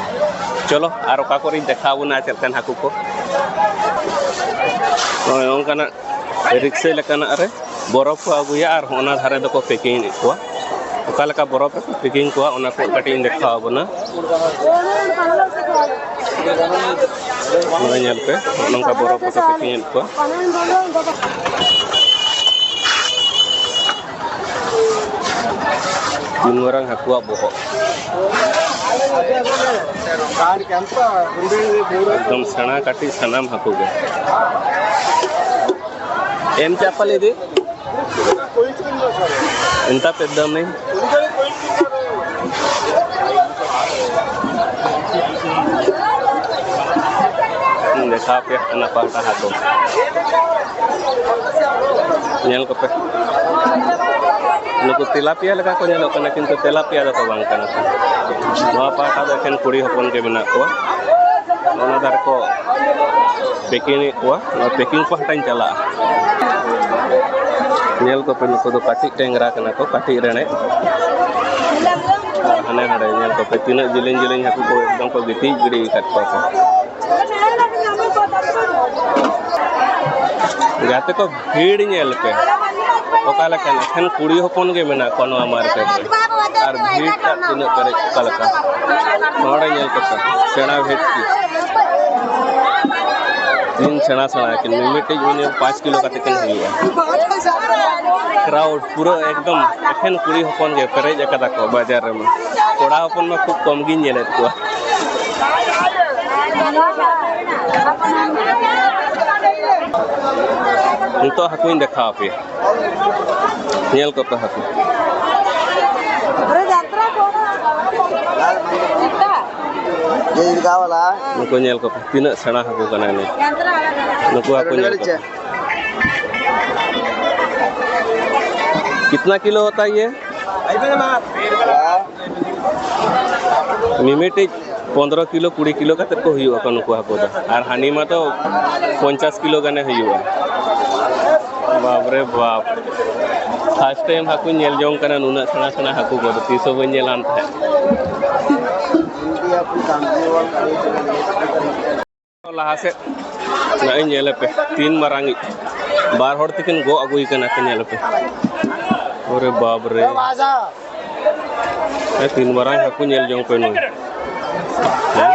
ᱪᱚᱞᱚ ᱟᱨ ᱚᱠᱟ ᱠᱚᱨᱮᱧ ᱫᱮᱠᱷᱟᱣ ᱵᱚᱱᱟ ᱪᱮᱫ ᱞᱮᱠᱟᱱ ᱦᱟᱹᱠᱩ ᱠᱚ᱾ ᱱᱚᱜᱼᱚᱭ ᱱᱚᱝᱠᱟᱱᱟᱜ ᱨᱤᱠᱥᱟᱹ ᱞᱮᱠᱟᱱᱟᱜ ᱨᱮ ᱵᱚᱨᱚᱯᱷ ᱠᱚ ᱟᱹᱜᱩᱭᱟ ᱟᱨ ᱚᱱᱟ ᱫᱷᱟᱨᱮ ᱫᱚᱠᱚ ᱯᱮᱠᱤᱝ ᱮᱫ ᱠᱚᱣᱟ᱾ ᱚᱠᱟ ᱞᱮᱠᱟ ᱵᱚᱨᱚᱯᱷ ᱨᱮᱠᱚ ᱯᱮᱠᱤᱝ ᱠᱚᱣᱟ, ᱚᱱᱟ ᱠᱚ ᱠᱟᱹᱴᱤᱡ ᱤᱧ ᱫᱮᱠᱷᱟᱣ ᱟᱵᱚᱱᱟ᱾ ᱱᱚᱜᱼᱚᱭ ᱧᱮᱞ ᱯᱮ, ᱱᱚᱝᱠᱟ ᱵᱚᱨᱚᱯᱷ ᱨᱮᱠᱚ ᱯᱮᱠᱤᱝ ᱮᱫ ᱠᱚᱣᱟ᱾ ᱛᱤᱱ ᱢᱟᱨᱟᱝ ᱦᱟᱹᱠᱩᱣᱟᱜ ᱵᱚᱦᱚᱜ᱾ ᱮᱠᱫᱚᱢ ᱥᱮᱬᱟ ᱠᱟᱹᱴᱤᱡ ᱥᱟᱱᱟᱢ ᱦᱟᱹᱠᱩ ᱜᱮ᱾ ᱮᱢ ᱪᱟᱯᱟᱞ ᱤᱫᱤ? ᱮᱱᱛᱟ ᱯᱮ ᱫᱟᱢᱤ᱾ ᱫᱮᱠᱷᱟᱣ ᱯᱮ ᱦᱟᱱᱟ ᱯᱟᱦᱴᱟ ᱦᱟᱹᱠᱩ᱾ ᱧᱮᱞ ᱠᱚᱯᱮ᱾ ᱱᱩᱠᱩ ᱛᱮᱞᱟᱯᱤᱭᱟ ᱞᱮᱠᱟ ᱠᱚ ᱧᱮᱞᱚᱜ ᱠᱟᱱᱟ, ᱠᱤᱱᱛᱩ ᱛᱮᱞᱟᱯᱤᱭᱟ ᱫᱚᱠᱚ ᱵᱟᱝ ᱠᱟᱱᱟ ᱠᱚ᱾ ᱱᱚᱣᱟ ᱯᱟᱦᱴᱟ ᱫᱚ ᱮᱠᱷᱮᱱ ᱠᱩᱲᱤ ᱦᱚᱯᱚᱱ ᱜᱮ ᱢᱮᱱᱟᱜ ᱠᱚᱣᱟ᱾ ᱚᱱᱟ ᱫᱷᱟᱨᱮ ᱠᱚ ᱯᱮᱠᱤᱝ ᱮᱫ ᱠᱚᱣᱟ, ᱱᱚᱣᱟ ᱯᱮᱠᱤᱝ ᱯᱟᱦᱴᱟᱧ ᱪᱟᱞᱟᱜᱼᱟ᱾ ᱧᱮᱞ ᱠᱚᱯᱮ, ᱱᱩᱠᱩ ᱫᱚ ᱠᱟᱹᱴᱤᱡ ᱴᱮᱝᱨᱟ ᱠᱟᱱᱟ ᱠᱚ, ᱠᱟᱹᱴᱤᱡ ᱨᱮᱲᱮᱫ᱾ ᱟᱨ ᱦᱟᱱᱮ ᱦᱟᱸᱰᱮ ᱧᱮᱞ ᱠᱚᱯᱮ, ᱛᱤᱱᱟᱹᱜ ᱡᱮᱞᱮᱧ ᱡᱮᱞᱮᱧ ᱦᱟᱹᱠᱩ ᱠᱚ ᱮᱠᱫᱚᱢ ᱠᱚ ᱜᱤᱛᱤᱡ ᱜᱤᱰᱤ ᱟᱠᱟᱫ ᱠᱚᱣᱟ ᱠᱚ᱾ ᱜᱟᱛᱮ ᱠᱚ, ᱵᱷᱤᱲ ᱧᱮᱞ ᱯᱮ᱾ ᱚᱠᱟ ᱞᱮᱠᱟᱱ ᱮᱠᱷᱮᱱ ᱠᱩᱲᱤ ᱦᱚᱯᱚᱱ ᱜᱮ ᱢᱮᱱᱟᱜ ᱠᱚᱣᱟ ᱱᱚᱣᱟ ᱢᱟᱨᱠᱮᱴ ᱨᱮ᱾ ᱟᱨ ᱵᱷᱤᱲ ᱴᱟᱜ ᱛᱤᱱᱟᱹᱜ ᱯᱮᱨᱮᱡ ᱚᱠᱟ ᱞᱮᱠᱟ᱾ ᱱᱚᱰᱮ ᱧᱮᱞ ᱠᱚᱯᱮ, ᱥᱮᱬᱟ ᱵᱷᱮᱴᱠᱤ᱾ ᱛᱤᱱ ᱥᱮᱬᱟ ᱥᱮᱬᱟ ᱠᱤᱱ, ᱢᱤᱢᱤᱫᱴᱤᱡ ᱢᱤᱱᱤᱢᱟᱢ ᱯᱟᱸᱪ ᱠᱤᱞᱳ ᱠᱟᱛᱮ ᱠᱤᱱ ᱦᱩᱭᱩᱜᱼᱟ᱾ ᱠᱨᱟᱣᱩᱰ ᱯᱩᱨᱟᱹ ᱮᱠᱫᱚᱢ ᱮᱠᱷᱮᱱ ᱠᱩᱲᱤ ᱦᱚᱯᱚᱱ ᱜᱮ ᱯᱮᱨᱮᱡ ᱟᱠᱟᱫᱟ ᱠᱚ ᱵᱟᱡᱟᱨ ᱨᱮᱢᱟ᱾ ᱠᱚᱲᱟ ᱦᱚᱯᱚᱱ ᱢᱟ ᱠᱷᱩᱵ ᱠᱚᱢ ᱜᱤᱧ ᱧᱮᱞᱮᱫ ᱠᱚᱣᱟ᱾ ᱱᱤᱛᱚᱜ ᱦᱟᱹᱠᱩᱧ ᱫᱮᱠᱷᱟᱣ ᱟᱯᱮᱭᱟ᱾ ᱧᱮᱞ ᱠᱚᱯᱮ ᱦᱟᱹᱠᱩ᱾ ᱱᱩᱠᱩ ᱧᱮᱞ ᱠᱚᱯᱮ, ᱛᱤᱱᱟᱹᱜ ᱥᱮᱬᱟ ᱦᱟᱹᱠᱩ ᱠᱟᱱᱟᱭ ᱱᱩᱭ᱾ ᱱᱩᱠᱩ ᱦᱟᱹᱠᱩ ᱧᱮᱞ ᱠᱚᱯᱮ᱾ कितना किलो होता है ये? ᱢᱤᱢᱤᱫᱴᱤᱡ ᱯᱚᱱᱫᱽᱨᱚ ᱠᱤᱞᱳ, ᱠᱩᱲᱤ ᱠᱤᱞᱳ ᱠᱟᱛᱮ ᱠᱚ ᱦᱩᱭᱩᱜ ᱟᱠᱚ ᱱᱩᱠᱩ ᱦᱟᱹᱠᱩ ᱫᱚ᱾ ᱟᱨ ᱦᱟᱹᱱᱤ ᱢᱟ ᱛᱚ ᱯᱚᱧᱪᱟᱥ ᱠᱤᱞᱳ ᱜᱟᱱᱮ ᱦᱩᱭᱩᱜᱼᱟ᱾ ᱵᱟᱯ ᱨᱮ ᱵᱟᱯ, ᱯᱷᱟᱥᱴ ᱴᱟᱭᱤᱢ ᱦᱟᱹᱠᱩᱧ ᱧᱮᱞ ᱡᱚᱝ ᱠᱟᱱᱟ, ᱱᱩᱱᱟᱹᱜ ᱥᱮᱬᱟ ᱥᱮᱬᱟ ᱦᱟᱹᱠᱩ ᱠᱚᱫᱚ ᱛᱤᱥ ᱦᱚᱸ ᱵᱟᱹᱧ ᱧᱮᱞᱟᱱ ᱛᱟᱦᱮᱸᱫ᱾ ᱞᱟᱦᱟ ᱥᱮᱫ ᱱᱟᱜ ᱤᱧ ᱧᱮᱞ ᱟᱯᱮ, ᱛᱤᱱ ᱢᱟᱨᱟᱝ ᱤᱡ ᱵᱟᱨ ᱦᱚᱲ ᱛᱮᱠᱤᱱ ᱜᱚᱜ ᱟᱹᱜᱩᱭ ᱠᱟᱱᱟ ᱠᱤᱱ, ᱧᱮᱞ ᱟᱯᱮ᱾ ᱚᱨᱮ ᱵᱟᱯ ᱨᱮ, ᱦᱮᱸ, ᱛᱤᱱ ᱢᱟᱨᱟᱝ ᱦᱟᱹᱠᱩ ᱧᱮᱞ ᱡᱚᱝ ᱯᱮ ᱱᱩᱭ᱾ ᱦᱮᱸ?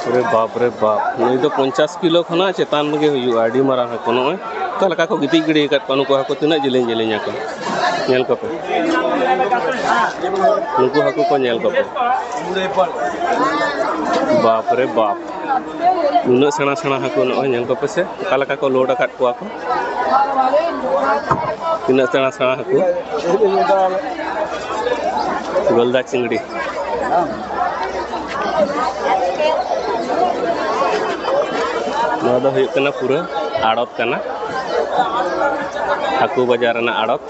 ᱚᱨᱮ ᱵᱟᱯ ᱨᱮ ᱵᱟᱯ, ᱱᱩᱭ ᱫᱚ ᱯᱚᱧᱪᱟᱥ ᱠᱤᱞᱳ ᱠᱷᱚᱱᱟᱜ ᱪᱮᱛᱟᱱ ᱨᱮᱜᱮ ᱦᱩᱭᱩᱜᱼᱟ, ᱟᱹᱰᱤ ᱢᱟᱨᱟᱝ ᱦᱟᱹᱠᱩ᱾ ᱱᱚᱜᱼᱚᱭ ᱚᱠᱟ ᱞᱮᱠᱟ ᱠᱚ ᱜᱤᱛᱤᱡ ᱜᱤᱰᱤ ᱟᱠᱟᱫ ᱠᱚᱣᱟ ᱱᱩᱠᱩ ᱦᱟᱹᱠᱩ, ᱛᱤᱱᱟᱹᱜ ᱡᱮᱞᱮᱧ ᱡᱮᱞᱮᱧ ᱟᱠᱚ᱾ ᱧᱮᱞ ᱠᱚᱯᱮ, ᱱᱩᱠᱩ ᱦᱟᱹᱠᱩ ᱠᱚ ᱧᱮᱞ ᱠᱚᱯᱮ᱾ ᱵᱟᱯ ᱨᱮ ᱵᱟᱯ, ᱩᱱᱟᱹᱜ ᱥᱮᱬᱟ ᱥᱮᱬᱟ ᱦᱟᱹᱠᱩ᱾ ᱱᱚᱜᱼᱚᱭ ᱧᱮᱞ ᱠᱚᱯᱮ ᱥᱮ, ᱚᱠᱟ ᱞᱮᱠᱟ ᱠᱚ ᱞᱳᱰ ᱟᱠᱟᱫ ᱠᱚᱣᱟ ᱠᱚ᱾ ᱛᱤᱱᱟᱹᱜ ᱥᱮᱬᱟ ᱥᱮᱬᱟ ᱦᱟᱹᱠᱩ᱾ ᱜᱚᱞᱫᱟ ᱪᱤᱝᱲᱤ᱾ ᱱᱚᱣᱟ ᱫᱚ ᱦᱩᱭᱩᱜ ᱠᱟᱱᱟ ᱯᱩᱨᱟᱹ ᱟᱲᱚᱛ ᱠᱟᱱᱟ, ᱦᱟᱹᱠᱩ ᱵᱟᱡᱟᱨ ᱨᱮᱱᱟᱜ ᱟᱲᱚᱛ᱾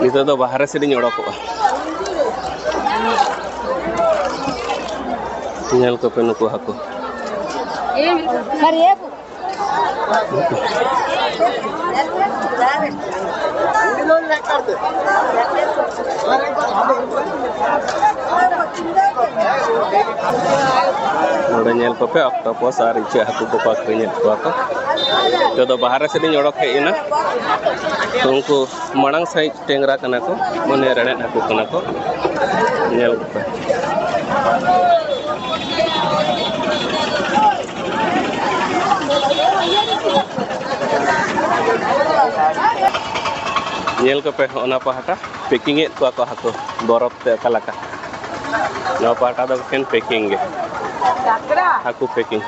ᱱᱤᱛᱚᱜ ᱫᱚ ᱵᱟᱦᱨᱮ ᱥᱮᱫ ᱤᱧ ᱚᱰᱚᱠᱚᱜᱼᱟ᱾ ᱧᱮᱞ ᱠᱚᱯᱮ ᱱᱩᱠᱩ ᱦᱟᱹᱠᱩ᱾ ᱱᱚᱰᱮ ᱧᱮᱞ ᱠᱚᱯᱮ, ᱚᱠᱴᱳᱯᱟᱥ ᱟᱨ ᱤᱪᱟᱹᱜ ᱦᱟᱹᱠᱩ ᱠᱚᱠᱚ ᱟᱹᱠᱷᱨᱤᱧᱮᱫ ᱠᱚᱣᱟ ᱠᱚ᱾ ᱱᱤᱛᱚᱜ ᱫᱚ ᱵᱟᱦᱨᱮ ᱥᱮᱫ ᱤᱧ ᱚᱰᱚᱠ ᱦᱮᱡ ᱮᱱᱟ, ᱛᱚ ᱩᱱᱠᱩ ᱢᱟᱲᱟᱝ ᱥᱟᱹᱦᱤᱡ ᱴᱮᱝᱨᱟ ᱠᱟᱱᱟ ᱠᱚ, ᱢᱟᱱᱮ ᱨᱮᱲᱮᱫ ᱦᱟᱹᱠᱩ ᱠᱟᱱᱟ ᱠᱚ᱾ ᱧᱮᱞ ᱠᱚᱯᱮ, ᱧᱮᱞ ᱠᱚᱯᱮ, ᱚᱱᱟ ᱯᱟᱦᱴᱟ ᱯᱮᱠᱤᱝ ᱮᱫ ᱠᱚᱣᱟ ᱠᱚ ᱦᱟᱹᱠᱩ, ᱵᱚᱨᱚᱯ ᱛᱮ ᱚᱠᱟ ᱞᱮᱠᱟ᱾ ᱱᱚᱣᱟ ᱯᱟᱦᱴᱟ ᱫᱚ ᱮᱠᱷᱮᱱ ᱯᱮᱠᱤᱝ ᱜᱮ, ᱦᱟᱹᱠᱩ ᱯᱮᱠᱤᱝ᱾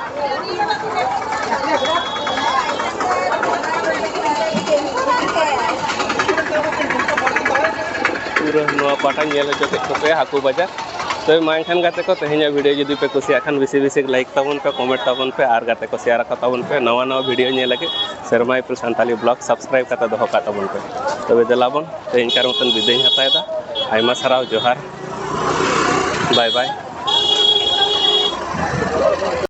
ᱯᱩᱨᱟᱹ ᱱᱚᱣᱟ ᱯᱟᱦᱴᱟ ᱧᱮᱞ ᱦᱚᱪᱚ ᱠᱮᱫ ᱠᱚᱯᱮ ᱦᱟᱹᱠᱩ ᱵᱟᱡᱟᱨ᱾ ᱛᱚᱵᱮ ᱢᱟ ᱮᱱᱠᱷᱟᱱ ᱜᱟᱛᱮ ᱠᱚ, ᱛᱮᱦᱮᱧᱟᱜ ᱵᱷᱤᱰᱤᱭᱳ ᱡᱩᱫᱤ ᱯᱮ ᱠᱩᱥᱤᱭᱟᱜ ᱠᱷᱟᱱ, ᱵᱮᱥᱤ ᱵᱮᱥᱤ ᱞᱟᱭᱤᱠ ᱛᱟᱵᱚᱱ ᱯᱮ, ᱠᱚᱢᱮᱱᱴ ᱛᱟᱵᱚᱱ ᱯᱮ ᱟᱨ ᱜᱟᱛᱮ ᱠᱚ ᱥᱮᱭᱟᱨ ᱟᱠᱚ ᱛᱟᱵᱚᱱ ᱯᱮ᱾ ᱱᱟᱣᱟ ᱱᱟᱣᱟ ᱵᱷᱤᱰᱤᱭᱳ ᱧᱮᱞ ᱞᱟᱹᱜᱤᱫ ᱥᱮᱨᱢᱟ ᱤᱯᱤᱞ ᱥᱟᱱᱛᱟᱞᱤ ᱵᱞᱚᱜ ᱥᱟᱵᱥᱠᱨᱟᱭᱤᱵ ᱠᱟᱛᱮ ᱫᱚᱦᱚ ᱠᱟᱜ ᱛᱟᱵᱚᱱ ᱯᱮ᱾ ᱛᱚᱵᱮ ᱫᱮᱞᱟ ᱵᱚᱱ, ᱛᱮᱦᱮᱧ ᱠᱟᱨ ᱢᱚᱛᱚᱱ ᱵᱤᱫᱟᱹᱭ ᱤᱧ ᱦᱟᱛᱟᱣ ᱮᱫᱟ᱾ ᱟᱭᱢᱟ ᱥᱟᱨᱦᱟᱣ, ᱡᱚᱦᱟᱨ, ᱵᱟᱭ ᱵᱟᱭ᱾